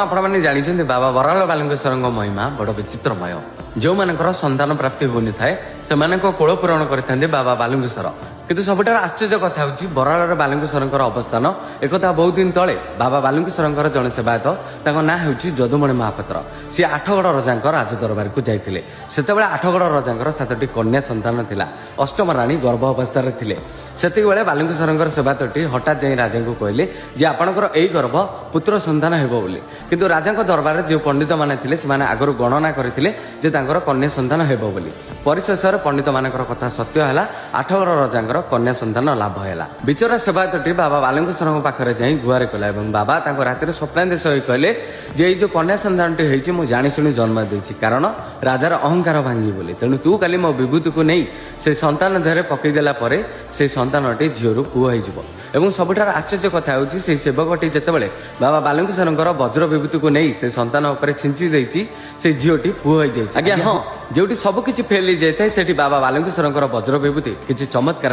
ଆପଣମାନେ ଜାଣିଛନ୍ତି, ବାବା ବରାଳ ବାଲୁଙ୍କେଶ୍ୱରଙ୍କ ମହିମା ବଡ଼ ବିଚିତ୍ରମୟ। ଯେଉଁମାନଙ୍କର ସନ୍ତାନ ପ୍ରାପ୍ତି ହୋଇନଥାଏ, ସେମାନଙ୍କ କୋଳ ପୂରଣ କରିଥାନ୍ତି ବାବା ବାଲୁଙ୍କେଶ୍ୱର। କିନ୍ତୁ ସବୁଠାରୁ ଆଶ୍ଚର୍ଯ୍ୟ କଥା ହେଉଛି ବରାଳର ବାଲୁଙ୍କେଶ୍ୱରଙ୍କର ଅବସ୍ଥାନ। ଏକଥା ବହୁତ ଦିନ ତଳେ ବାବା ବାଲୁଙ୍କେଶ୍ୱରଙ୍କର ଜଣେ ସେବାୟତ, ତାଙ୍କ ନାଁ ହେଉଛି ଯଦୁମଣି ମହାପାତ୍ର, ସିଏ ଆଠଗଡ଼ ରଜାଙ୍କ ରାଜ ଦରବାରକୁ ଯାଇଥିଲେ। ସେତେବେଳେ ଆଠଗଡ଼ ରଜାଙ୍କର ସାତଟି କନ୍ୟା ସନ୍ତାନ ଥିଲା। ଅଷ୍ଟମ ରାଣୀ ଗର୍ଭ ଅବସ୍ଥାରେ ଥିଲେ। ସେତିକିବେଳେ ବାଲୁଙ୍କେଶ୍ୱରଙ୍କର ସେବାୟତଟି ହଠାତ୍ ଯାଇ ରାଜାଙ୍କୁ କହିଲେ ଯେ ଆପଣଙ୍କର ଏଇ ଗର୍ଭ ପୁତ୍ର ସନ୍ତାନ ହେବ ବୋଲି। କିନ୍ତୁ ରାଜାଙ୍କ ଦରବାରରେ ଯେଉଁ ପଣ୍ଡିତମାନେ ଥିଲେ, ସେମାନେ ଆଗରୁ ଗଣନା କରିଥିଲେ ଯେ ତାଙ୍କର କନ୍ୟା ସନ୍ତାନ ହେବ ବୋଲି। ପରିଶେଷରେ ପଣ୍ଡିତମାନଙ୍କର କଥା ସତ୍ୟ ହେଲା। ଆଠଗଡ଼ ରଜାଙ୍କର କନ୍ୟା ସନ୍ତାନ ଲାଭ ହେଲା। ବିଚରା ସେବାୟତଟି ବାବା ବାଲୁଙ୍କେଶ୍ୱରଙ୍କ ପାଖରେ ଯାଇ ଗୁହାରି କଲା ଏବଂ ବାବା ତାଙ୍କ ରାତିରେ ସ୍ୱପ୍ନାଦେଶ ହୋଇ କହିଲେ ଯେ ଏଇ ଯୋଉ କନ୍ୟା ସନ୍ତାନଟି ହେଇଛି, ମୁଁ ଜାଣିଶୁଣି ଜନ୍ମ ଦେଇଛି, କାରଣ ରାଜାର ଅହଙ୍କାର ଭାଙ୍ଗିବ ବୋଲି। ତେଣୁ ତୁ କାଲି ମୋ ବିଭୂତିକୁ ନେଇ ସେ ସନ୍ତାନ ଦେହରେ ପକେଇଦେଲା ପରେ ସେଇ ସନ୍ତାନଟି ଝିଅରୁ ପୁଅ ହେଇଯିବ। ଏବଂ ସବୁଠାରୁ ଆଶ୍ଚର୍ଯ୍ୟ କଥା ହେଉଛି, ସେଇ ସେବକଟି ଯେତେବେଳେ ବାବା ବାଲୁଙ୍କେଶ୍ୱରଙ୍କର ବଜ୍ର ବିଭୂତିକୁ ନେଇ ସେ ସନ୍ତାନ ଉପରେ ଛିଞ୍ଚି ଦେଇଛି, ସେ ଝିଅଟି ପୁଅ ହେଇଯାଇଛି। ଆଜ୍ଞା ହଁ, ଯେଉଁଠି ସବୁ କିଛି ଫେଲ୍ ହେଇଯାଇଥାଏ, ସେଠି ବାବା ବାଲୁଙ୍କେଶ୍ୱରଙ୍କର ବଜ୍ର ବିଭୂତି କିଛି ଚମତ୍କାର